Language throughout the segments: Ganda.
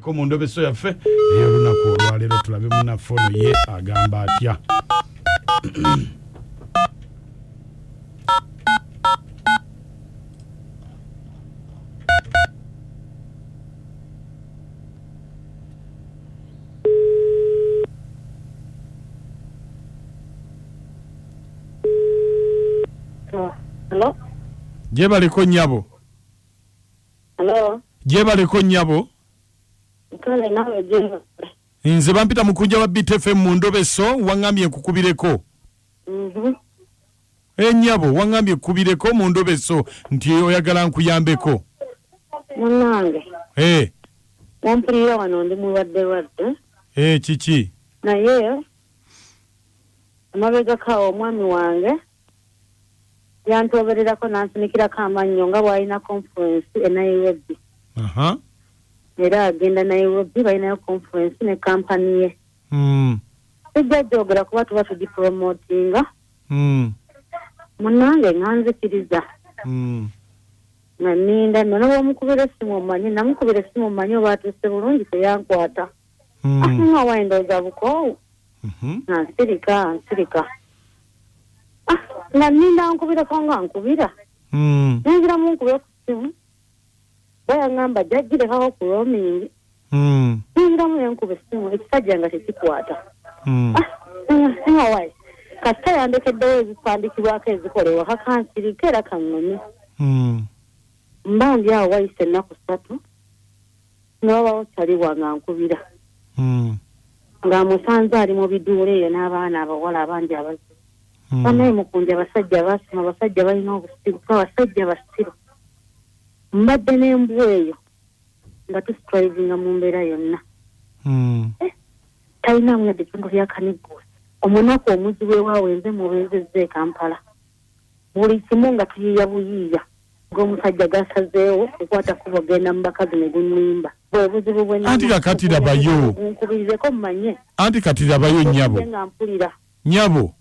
Ko mu ndobeso yaffe ey'olunaku olwaleero tulabe munnaffe ono ye agamba atya. Hello? Gyebaleko nnyabo. Hello? Gyebaleko nnyabo. Kale nawe gyebale. Nze bampita mukunja wa BTFM mu ndobeso waŋŋambye nkukubireko. Ennyabo waŋŋambye nkukubireko mu ndobeso nti oyagala nkuyambeko. Munnange. Eh. Wampulira wano ndi mulwadde lwadde. Eh, kiki? Naye amabegako awo omwami wange yantobererako n'ansunikirako amannyo nga bw'alina conference e Nairobi. Aha. Era agenda Nairobi balinayo conference ne kampani ye. Sijja gyogera kuba tuba tugipromotinga. Munnange nga nzikiriza. Nga nninda nno ne bw'omukubira essimu omanyi, namukubira essimu omanyi oba atuuse bulungi teyankwata. Nga wayi ndowooza bukoowu. Nga nsirika, nsirika. Nga nninda nkubirako nga nkubira. Nenziramu nkubira ku ssimu. Bwe yaŋŋamba jjajjirekako ku roaming. Nenziramu ne nkuba essimu, ekisajja nga tekikwata. Nga wayi. Kasita yandekeddewo ezipandikibwako ezikolebwa kakansirika era kaŋŋone. Mba ndi awo wayise ennaku ssatu nga wabawo kyaliwa nga nkubira. Ng'amusanze ali mu biduula eyo n'abaana abawala abangi abazibu. Bannaye mukunja abasajja baasoma, abasajja balina obusiru, abasajja basiru. Mbadde n'embwa eyo nga tustrivinga mu mbeera yonna. Talina yadde ekintu lya kanigguusi. Omunaku omuzibu ewaabwe nze mubeezezza e Kampala. Buli kimu nga tuyiiya buyiiya. Ng'omusajja gasazeewo kukwata kkubo genda mu bakazi ne gunnimba. Bwe buzibu bwe Anti kakati labayo. Nkubirizeko mmanye. Anti kati labayo nnyabo. Nga mpulira. Nnyabo.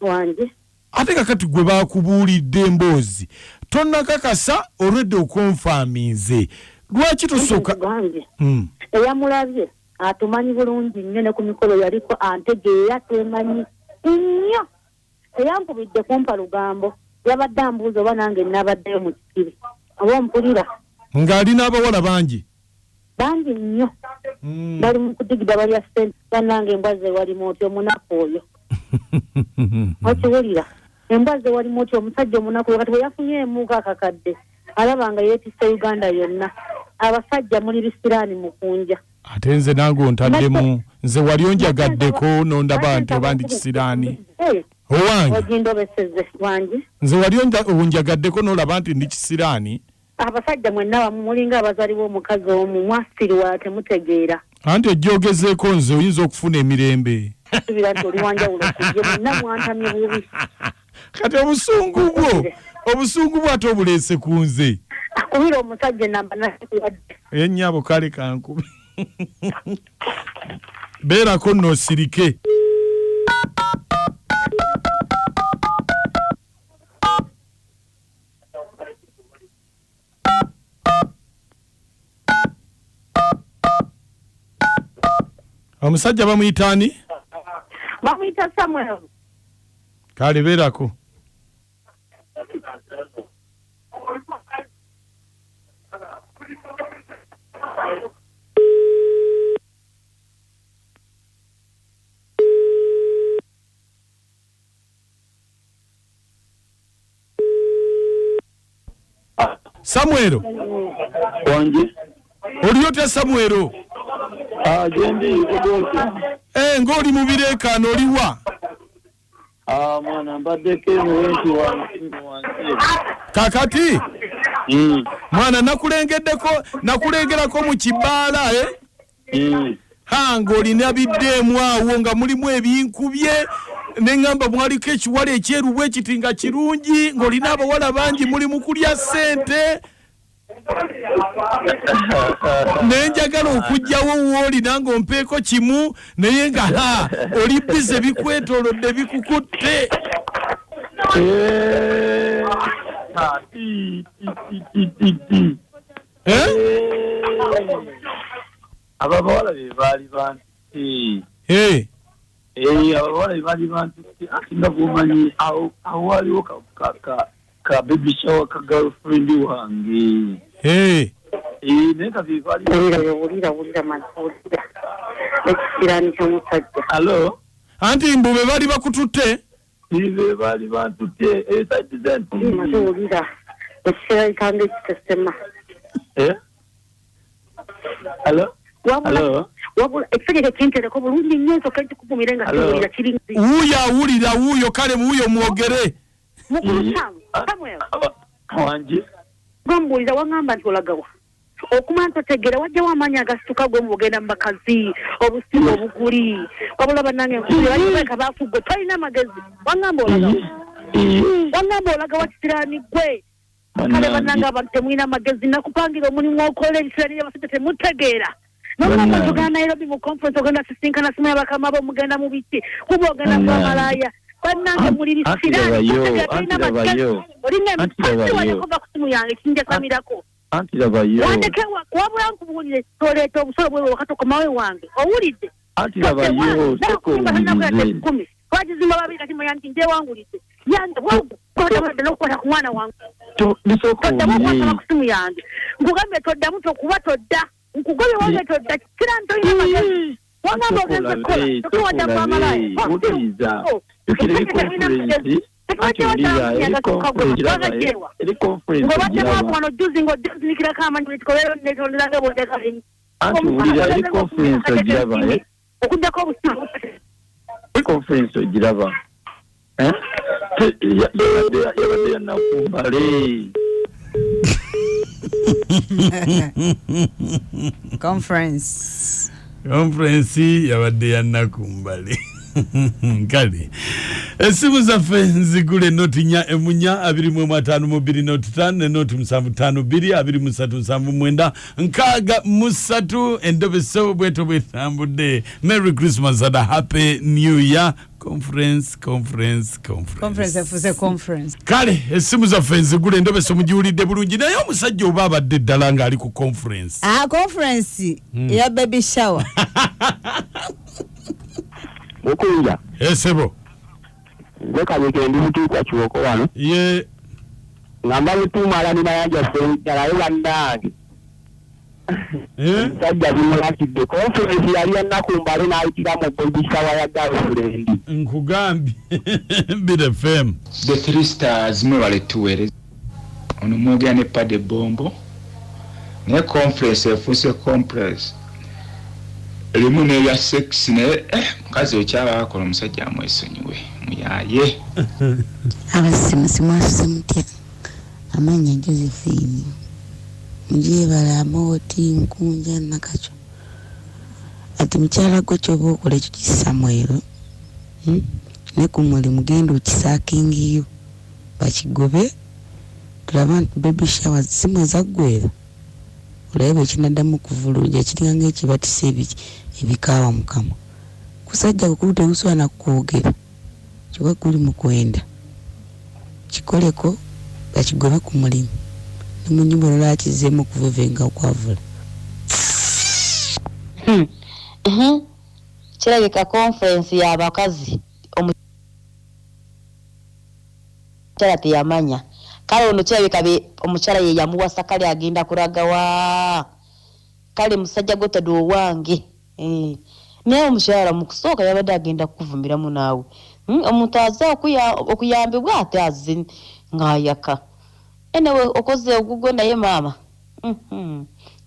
Wange. Ate kakati gwe bakubuulidde emboozi tonnakakasa olwedde okonfaaminze. Lwaki tosooka? Eyamulabye atumanyi bulungi nnyo ne ku mikolo yaliko antegeera twemanyi nnyo. Eyankubidde kumpa lugambo yabadde ambuuza oba nange nabaddeyo mu kikiri oba ompulira. Ng'ali n'abawala bangi. Bangi nnyo. Bali mu kudigida balya ssente bannange embwa ze walimu oti omunaku oyo. Okiwulira embwa ze walimu oti omusajja omunaku oyo kati bwe yafunye emuuka akakadde alaba nga yeetisse Uganda yonna. Abasajja muli bisiraani mukunja. Ate nze nange ontaddemu nze wali onjagaddeko n'ondaba nti oba ndi kisiraani. Owange. Ogindobeseze wangi. Nze wali onjagaddeko n'olaba nti ndi kisiraani. Abasajja mwenna bamu mulinga abazaalibwa omukazi omu mwasirwa temutegeera. Anti ojja ogezeeko nze oyinza okufuna emirembe. Subira nti oli wanjawulo ku ye mwenna mwantamye bubi. Kati obusungu bwo, obusungu bwo ate obuleese ku nze. Akubira omusajja ennamba n'asikuwadde. Ennyabo kale kankube. Beerako nno osirike. Omusajja bamuyita ani? Bamuyita Samuel. Kale beerako. Samuel. Wangi. Oli otya Samuel? Gyendi, ogoke. Ng'oli mu bireekaano oli wa? Mwana mbaddeko eno wenti wansi wansi. Kaakati? Mwana nakulengerako mu kibaala, Ha, ng'olina biddeemu awo nga mulimu ebinkubye ne ŋŋamba mwaliko ekiwala ekyeru bwe kiti nga kirungi ng'olina abawala bangi muli mu kulya ssente. Ne njagala okuggyawo w'oli nange ompeeko kimu naye nga ha oli bize bikwetoolodde bikukutte. Abo abawala be baali bantutte. Hey. Eh, abo abawala be baali bantutte. Anti nga bw'omanyi awo awo waaliwo ka ka ka ka baby shower ka girlfriend wange. Hey. Eh, naye nga be baali Wulira wulira wulira mazi wulira ekisiraani ky'omusajja. Hello? Anti mbu be bali bakututte. Be baali bantutte. Eh, side zenti. Mazi wulira ekisiraani kyange ekisesema. Eh? Hello? Wabula Hello? wabula ekisajja ekyo kintereko bulungi nnyo nsooke nkikugumire nga Hello? kiwulira kiri Wuuyo awulira wuuyo kale wuuyo mwogere. mukulu Sam Samuel Wangi. gombuuliza waŋŋamba nti olagawa okumala ntotegeera wajjawo amaanyi agasituka gwe mugenda mu bakazi obusimu obuguli wabula bannange nkuulira baafugwe tolina amagezi waŋŋamba olagawa waŋŋamba olagawa kisiraani gwe kale bannange abantu temulina amagezi nakupangira omulimu okola ebisiraani by'abasajja temutegeera nogamba Bannange. tugenda Nairobi mu conference ogenda sisinkana simu y'abakama bo mugenda mu biki kuba ogenda Bannange. kubamalaya bannange muli Anti bisiraani labayo, totegeera anti tolina amagezi labayo. olinga Anti emikasi labayo. wajja kuva ku simu yange kinjasamirako Anti labayo. wandeke wabula nkubuulire toleeta obusolo bwewe wakati okomawo ewange owulidde Anti labayo, sooka owulirize. kumi twagizimba babiri kati manya nti njewangulidde yange bwodde n'okukwata ku mwana wange To- Nisooka toddamu owulire. okwasama ku simu yange nkugambye toddamu tokuba todda nkugobye wange todda kira ntolina magezi wangamba ogenze kukola tokuwadda kwamalaya Wuliriza. Jjukira eri conference. Anti wuliriza, eri conference laba, eri conference ng'obadde ogiraba. mwakwano juzi ng'ojuzinikirako amanyi buli kikolero netondera bwondeka Anti wulira, eri conference ogiraba, eh? okuddako obusimu Eri conference ogiraba. Eh? Yabadde ya nnaku mbale. Conference. Conference yabadde ya nnaku mbale. Kale essimu zaffe nzigule noti 4 emunya 25 2 noti 5 ne noti 7 5 2 23 79 63 endobeso bweto bwetambudde. Merry Christmas and a happy new year. Conference, conference, conference. Conference efuuse conference. Kale essimu zaffe nzigule endobeso mugiwulidde bulungi naye omusajja oba abadde ddala ng'ali ku conference. Ah, conference ya baby shower. Mukunja Esebo. nze Kanyike ndi mutuukwa Kiwoko wano Ye nga mba mutuumala ne Mayanja Ssenjala bannange. Eh? Omusajja bimulakidde conference yali ya nnaku mbale n'ayitira mu baby shower ya girlfriend. Nkugambye Bit FM. The Three Stars mwebale tuweereza. Ono mwogera ne Paddy Bombo. Naye conference efuuse conference. Erimu n'ebya sex naye mukazi okyaba akola omusajja amwesonyiwe muyaaye. Abasimusi mwasuze mutya? Amannya Josephine ngyebala Amooti Nkunja Nakakyo. Ati mukyala gwe kyoba okola ekyo kisamwero ne ku mulimu genda okisaakingiyo bakigobe tulaba nti baby shower simu ezaggwera olabe bwe kinaddamu okuvulunja kiringa ng'ekibatisa ebikaawa mukama. Kusajja kukulu tegusobola na kwogera kyokka guli mu kwenda kikoleko bakigobe ku mulimu ne mu nnyumba olala kizzeemu okuvevenga okwavula. Kirabika conference y'abakazi omukyala teyamanya kale ono kirabika omukyala ye yamuwasa kale agenda kuragawa kale musajja gwe tadde owange. Naye omukyala mu kusooka yabadde agenda kukuvumiramu naawe. Omuntu azze okuyambibwa ate azze ng'ayaka. Anyway, okoze ogugwo naye maama.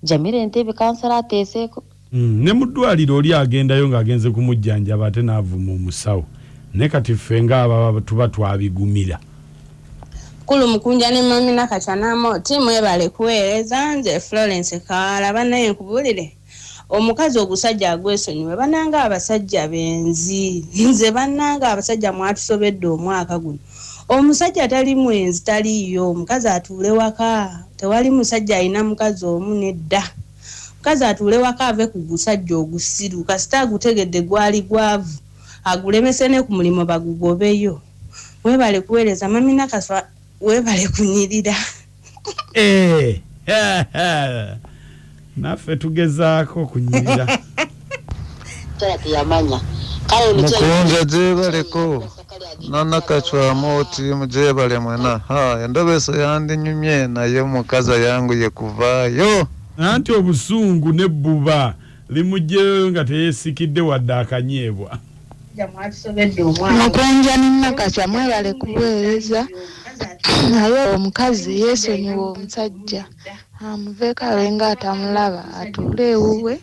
Jamira Entebbe kansala ateeseeko. Ne mu ddwaliro oli agendayo ng'agenze kumujjanjaba ate n'avuma omusawo. Naye kati ffe ng'ababa tuba twabigumira. Mukulu Mukunja ne Mami Nakatya n'Amooti mwebale kuweereza. Nze Florence Kawala bannaye nkubuulire omukazi ogusajja agwesonyiwe bannange abasajja benzi. Nze bannange abasajja mwatusobedde omwaka guno. Omusajja tali mwenzi taliiyo, omukazi atuule waka. Tewali musajja alina mukazi omu nedda. Omukazi atuule waka ave ku gusajja ogusiru kasita agutegedde gwali gwavu agulemese ne ku mulimu bagugobeyo. Mwebale kuweereza Mami Nakaswa, webale kunyirira. Naffe tugezaako okunyirira. Teyamanya kale. Mukunja gyebaleko, nanakacwamu oti mugyebale mwena. Ha, endobeso yandinyumye naye omukazi ayanguye kuvaayo. Anti obusungu n'ebbuba limugyeyo nga teyeesikidde wadde akanyeebwa. Mukunja ne Nakacwa mwebale kuweereza, naye omukazi yeesonyiwe omusajja amuveeko abe nga atamulaba, atuule ewuwe,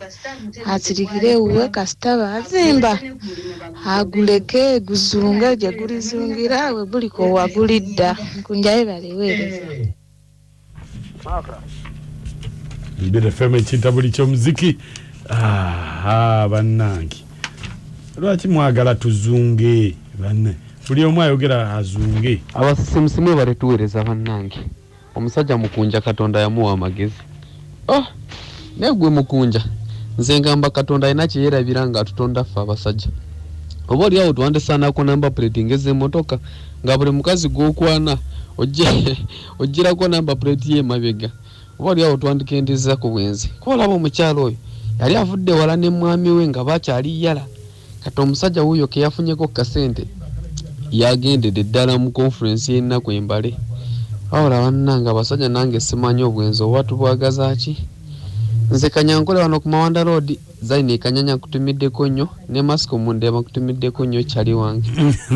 asirikire ewuwe, kasita baazimba aguleke guzunge gye gulizungira, we gulikoowa gulidda. Mukunja yebale weereza. Mbira FM, ekintabuli ky'omuziki. Aha, bannange, lwaki mwagala tuzunge? Banne buli omu ayogera azunge. Abasisimusi mwebale tuweereza. Bannange, omusajja Mukunja Katonda yamuwa amagezi. Oh, naye gwe Mukunja, nze ngamba Katonda alina kyeyerabira nga atutonda ffe abasajja. Oba oliawo twandisaanako number plate ng'ez'emmotoka, nga buli mukazi gw'okwana ogirako number plate ye emabega. Oba oliawo twandikendeza ku bwenzi, kuba olaba omukyalo oyo yali avudde wala ne mwami we nga bakyali yala. Kati omusajja wuuyo ke yafunyeko kasente, yagendedde ddala mu conference y'ennaku embale. Wabula bannange abasajja, nange simanyi obwenzi oba tubwagaza ki. Nze Kanyankole wano ku Mawanda Road. Zaini Kanyanya nkutumiddeko nnyo, ne Masiko Mundeba nkutumiddeko nnyo, kyali wange.